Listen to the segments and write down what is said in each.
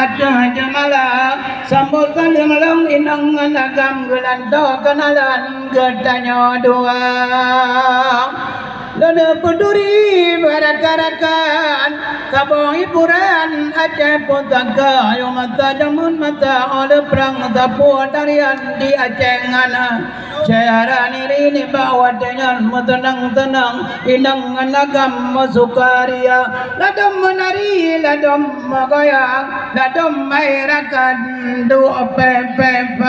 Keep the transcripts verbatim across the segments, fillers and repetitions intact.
Ateueh jeumala, sambot saleuem lôn inong ngon agam geulantoe keunalan geutanyoe dua. Lôn peuturi beurakan-rakan, saboh hiburan Aceh pusaka, yoh masa jameun masa óh lheueh prang sapeue tarian di Aceh ngon Syedara Niri nibak watée nyan meuteunang-teunang, inong ngon agam meusukaria, ladom meunari, ladom meugoyang, ladom maé rakan duek pép-pép.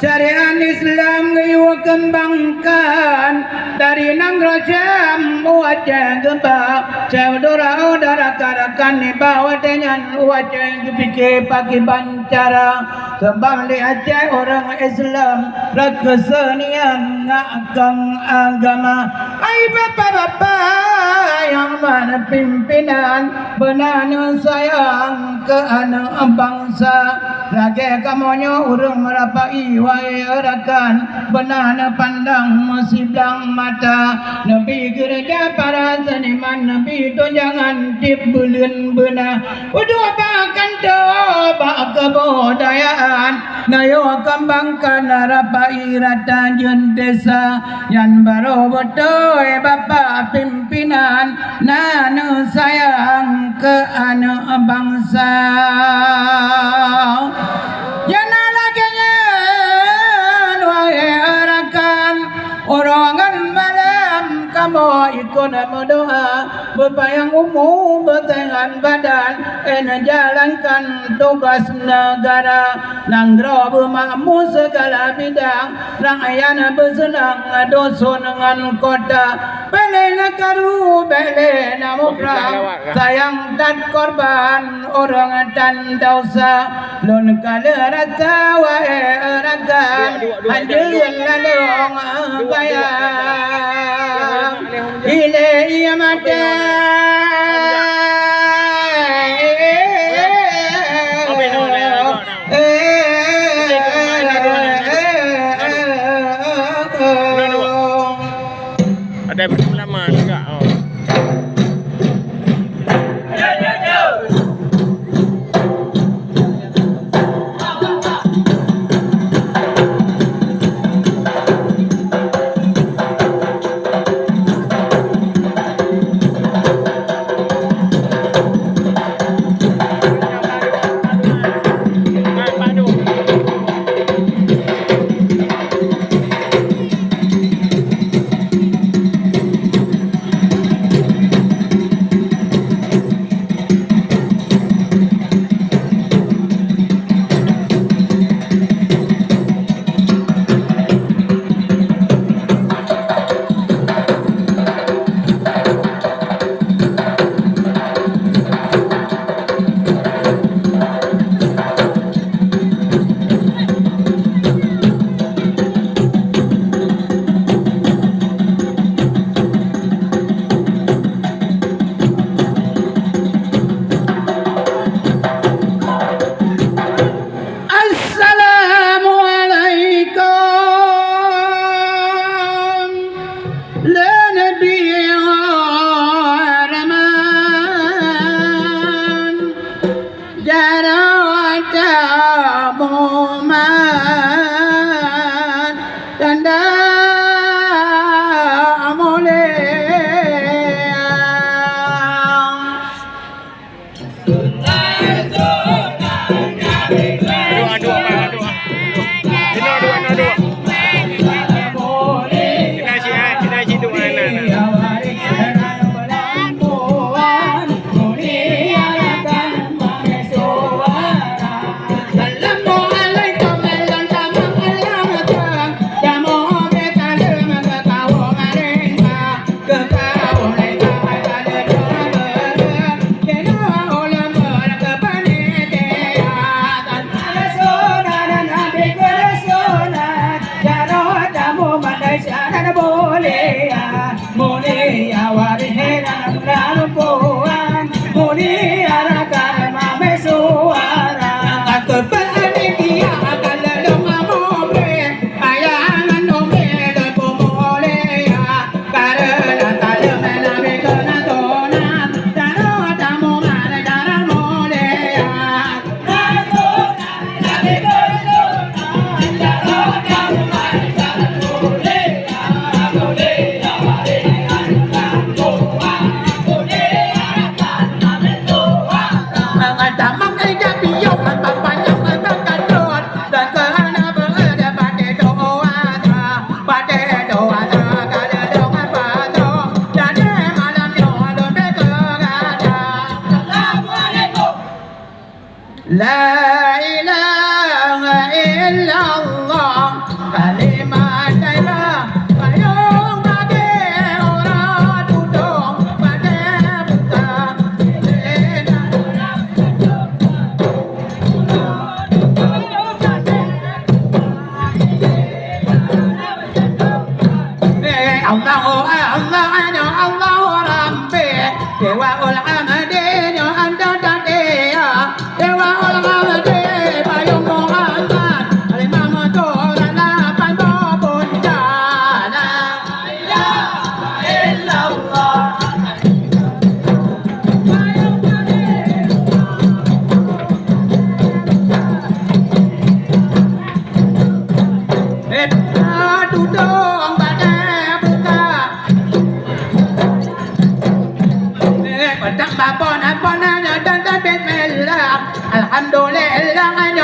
Syariat Islam geuyue keumbangkan dari nanggroe Syam u Aceh geuba. Syedara-syedara rakan-rakan nibak watée nyan u Aceh geupike pakriban cara. Sabab di Aceh ureuëng Islam rot keuseunian ngon agama. Hai bapak-bapak nyang mana pimpinan, beuna neusayang keu aneuëk bansa. Lagée kamoe nyoe ureuëng meurapai, wahé rakan, beuna neupandang meusiblang mata. Neubi geureuja para seuniman, neubi tunjangan tieb buleuen beuna. Udua bak kantô bak keubudayaan, neuyue keumbangkan rapai rata jeuet desa. Nyan barô beutôi bapak pimpinan na neusayang keu aneuëk bansa. Nyang na lagée nyan, wahé rakan, uroe ngon malam kamoe ikot meudoa. Beupanyang umu, beuseuhat badan, eh, neujalankan tugaih neugara. Nanggroe beumakmu sigala bidang, rakyat beuseunang, dusun ngon kota. Bék lé na karu, bék lé na muprang, sayang that korban ureuëng tan desya. Lôn ka lheueh rasa, wahé rakan, hanjeuet lalong bayang. Ilée ia maté. Ada ulama juga. Oh. Assalamualaikum. Lé Nabi Rahman, jaroe tamumat tanda mulia. Dua, dua, dua, dua. Dua, dua, dua, dua. Kena si, ah, kena si dua, nah, nah.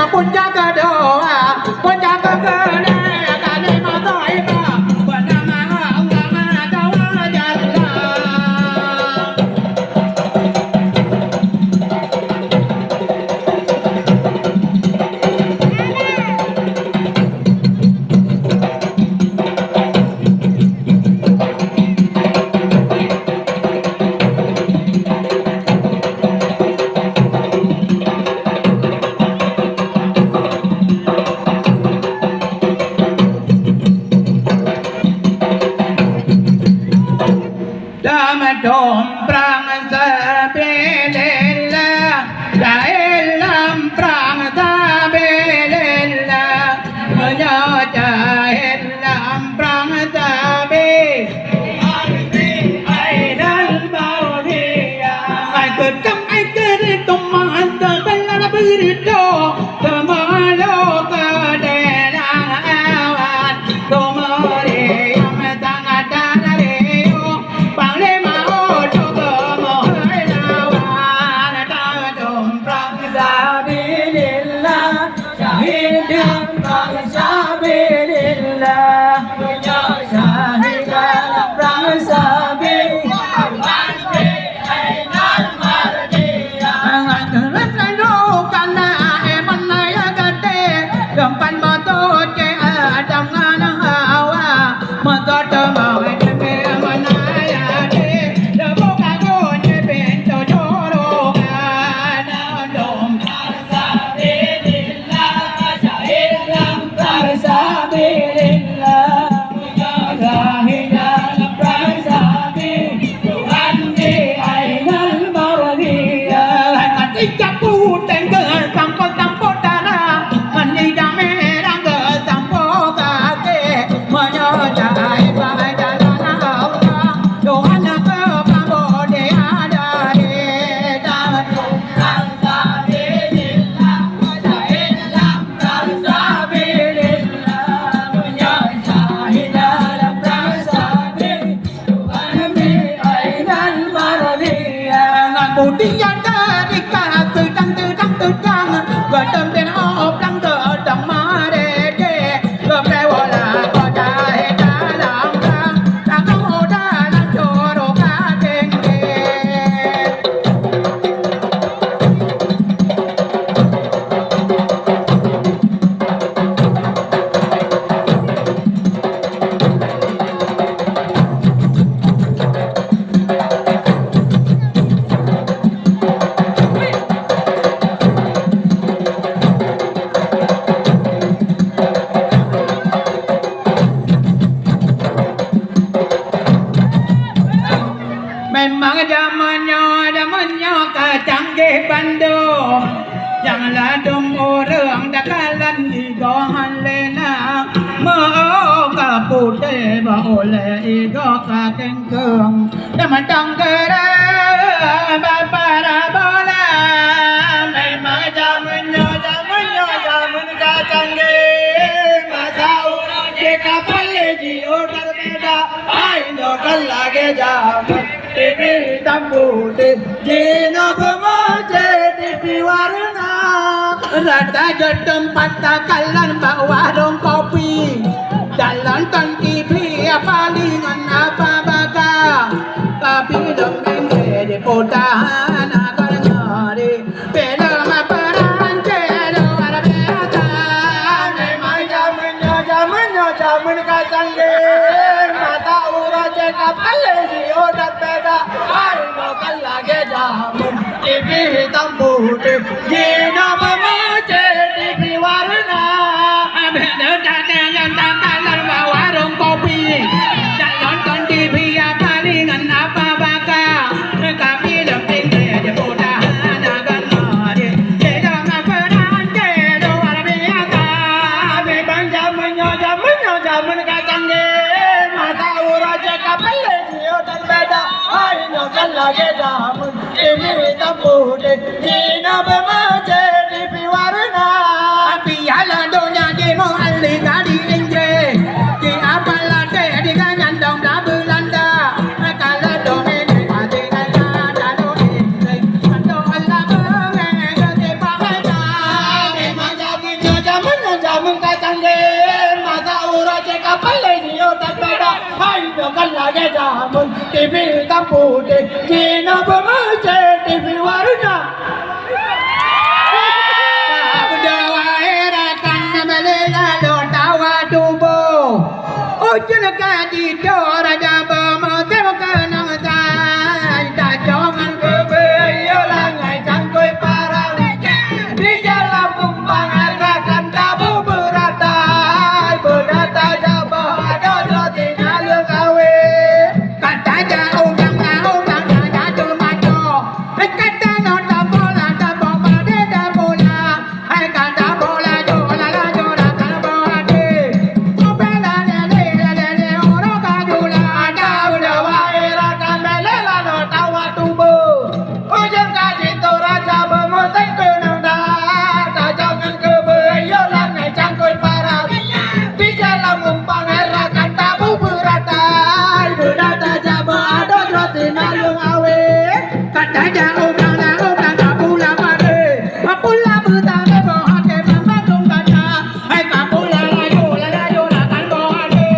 Puncak kedua, puncak kekeulhèe, kalimah thaibah, bernama Allah Azza wa Jalla. Dam dumprang sabilillah, jahil lam prang sabilillah. Meunyoe jahil lam prang sabi, ainal mardiya. Ai keutem ai keureutôh mantong bela beureudoh, teumalo keu daerah awan. Keumuriang tangat dan riuh, Panglima Utuh keumeuhai lawan. Dumprang sabilillah, syahid dumprang sabilillah. Syahid dumprang sabilillah. Tuhan di ainal mardiya. Ijak puteng keu sampôt-sampôt dara, mandi damé rang keu sampôt kaki. Meunyoe jai bak jalan Allah, Tuhan keu pabot di adari. Budi nyang teudikat teudang-teudang teudang, geuteuntèe 'oh blang geudong marete, geupeuwoe lam kota dalam blang, lam kota dalam joro ka tinggi. Memang jameun nyoe, jameun nyoe ka canggih bandum. Nyang ladôm ureueng takalon igoe han lé na. Meu ka putéh bak ulèe igoe ka kengkeung. Teumantong keureueng bak parabola. Memang jameun nyoe, jameun nyoe, jameun ka canggih. Masa ureueng jih ka paléh jiôh teurbeda. Hai nyoe kan lagèe jameun. Tipi hitam putéh, jinoe beumeucé tipi warna. Rata jeuet teumpat takalon bak warông kopi, dan nonton tipi apa lingon apa baka. Tapi lom minggu di putaran akan ngeri. Film Perancis luar biasa. Memang jameun nyoe, jameun nyoe, jameun ka canggih. Mata uroe cekap alèh jiôh dan beda. Hai, bukan lagèe jameun. Tipi hitam putéh, jinoe beumeucé tipi warna. Abéh nyoe datang nyang takalon bak warông kopi. Dan nonton tipi apa lingon apa baka. Tapi lom tinggai di putaran akan ngeri. Di dalam Perancis luar biasa. Memang jameun nyoe, jameun nyoe, jameun ka canggih. Mata uroe cekap alèh jiôh dan beda. Hai, nyoe kan lagèe jameun. Tipi hitam putéh, jinoe beumeucé tipi warna. Piala donya jimeualih dari Inggris. Di apal latih di ganyang dong Belanda. Kalau Dominik hati kaya, kalau Inggris, kalau Allah beungèh, jadi bangsa. Memang jameun Kan lagèe jameun T V hitam putih, jinoe beumeucè T V warna. Tabeudôh wahé rakan, meuleulalo tawa tuboh. Ujeuen ka jitôh raja beumeutem keunong sai, tajong ngon keubeueng yôh langai cangkôi parang. Di jalan pumpang rakan tabu beuratai, beurata jaboh adoe droe tinaleueng awé. Ka tajak u blang na, u blang na, jadul mato. Ka tanoh taboh la, taboh padé taboh la. Hai ka taboh laju, la laju, la taboh até. Ubé la lélé, la lélé, uroe ka jula, tabeudôh wahé rakan, bèk lé lalo tawa tuboh. Ujeuen ka jitôh raja beumeutem keunong that, tajong ngon keubeueng yôh langai cangkôi parang. Di jalan mumpang rakan tabu beuratai, beurata jaboh adoe droe tinaleueng awé. Ka tajak u blang na, u blang na, pula padé, pula beutaré boh até bandum gata. Hai ka pula laju, la laju, la taboh até.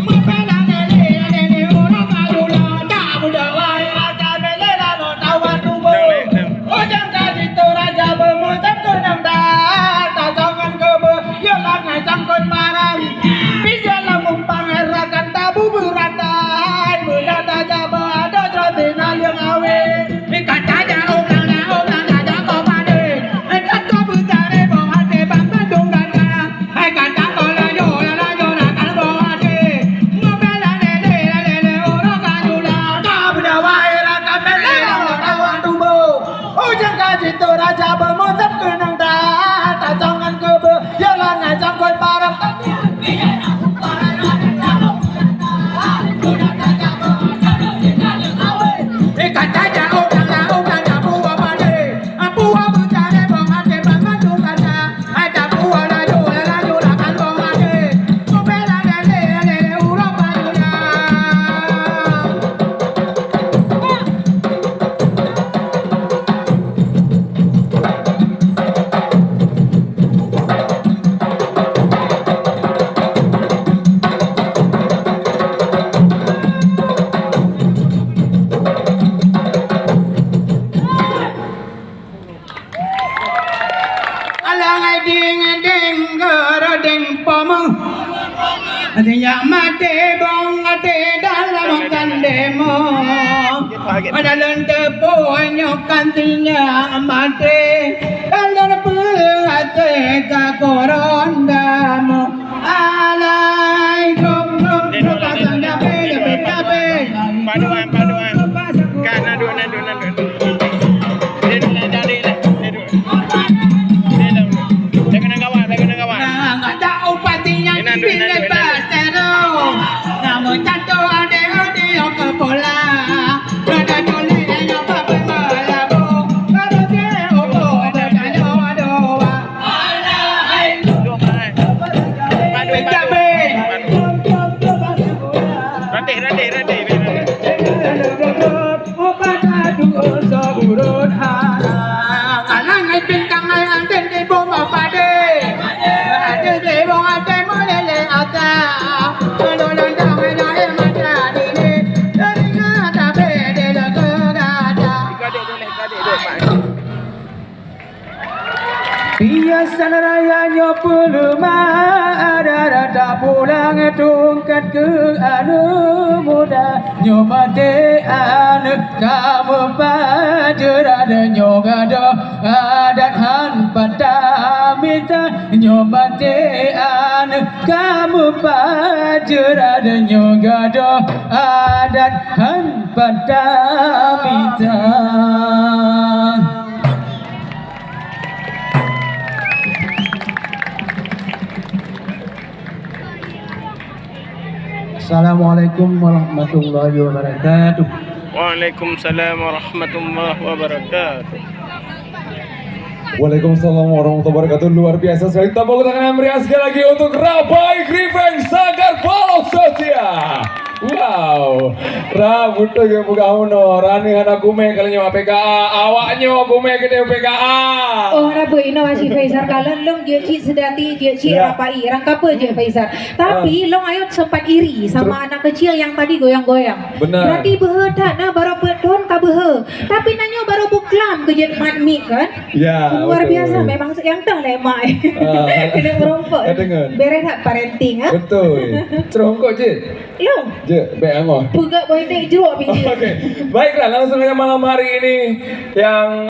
Meupeue na lélé, lélé, uroe ka jula, tabeudôh wahé rakan, bèk lé lalo tawa tuboh. Ujeuen ka jitôh raja beumeutem keunong that, tajong ngon keubeueng yôh langai cangkôi parang. Bijéh lam mumpang rakan tabu beuratai, beurata jaboh adoe droe tinaleueng awé. Ka tajak u blang na, u blang na, tajak u padé. Ka tabu beuratai boh até bandum gata. Hai ka taboh laju, la laju, la taboh até. Meupeue la lélé, la lélé, uroe ka jula, tabeudôh wahé rakan, bèk lé lalo tawa tuboh. Ujeuen ka jitôh raja beumeutem keunong that, tajong ngon keubeueng yôh langai cangkôi parang. Ka tajak u blang na, u blang na, pula padé, pula beutaré boh até bandum gata. Hai taboh laju, la laju, la taboh até. Meupeue la lélé, la lélé, uroe ka jula. Alang ai ding-ding geureudeng poh meuh. Sinyak maté bong até dalam kandé moh. Pada lôn teupeu nyoe kan sinyak maté. Ka lôn peuet até ka koron damoh. Alai dong dong dong pasang jabe jabe jabe. Paduan, paduan. Ka na duek, na duek, na duek. Dia duek, dia duek, dia duek. Dia duek. Dia kena gawat, dia kena gawat. Nah, nggak tahu pastinya. Dia na duek, na duek, na duek. Namun jatuh ada audio ke bola. Pada boleh yang apa berlaku. Kalau dia opo bertanya doa. Ratéh, ratéh, ratéh, ratéh. Biasa raya nyoe peuleumah, ada-ada pulang tungkat keu aneuk muda. Nyoe maté aneuk kamoe pajoh, ada nyoe gadoh adat han pat tamita. Nyoe maté aneuk kamoe pajoh, ada nyoe gadoh adat han pat tamita. Assalamualaikum warahmatullahi wabarakatuh. Waalaikumsalam warahmatullahi wabarakatuh. Waalaikumsalam warahmatullahi wabarakatuh. Luar biasa sekali. Tepuk tangan yang meriah sekali lagi untuk Rapai Griffin Sanggar Paloh Setia. Wow. Ra beutôi geupeugah unoe, Rani hana gumé ka lheuh nyoe P K A, awak nyoe gumé keudéh P K A. Oh, hana beu, inoe asyik Faisal, kalon lôn jeuet cit seudati, jeuet cit Ya. rapai. Rangkapeue jeuet Faisal. Tapi lôn ayot sempat iri sama anak kecil yang tadi goyang-goyang. Benar. Berarti beuhe that na baru peuet thon ka beuhe. Tapi na nyoe baru buklam keu jeuet mat mik kan. Ya, Luar betul. Biasa memang yang tah lé mak. Ah. Kena berompok. Ka dengar. Beres that parenting ah. Betul. Terus hongkot je. Lôn. Je, baik angoh. Peugah boy dek jeruk biji. Okey. Baiklah, langsung saja malam hari ini yang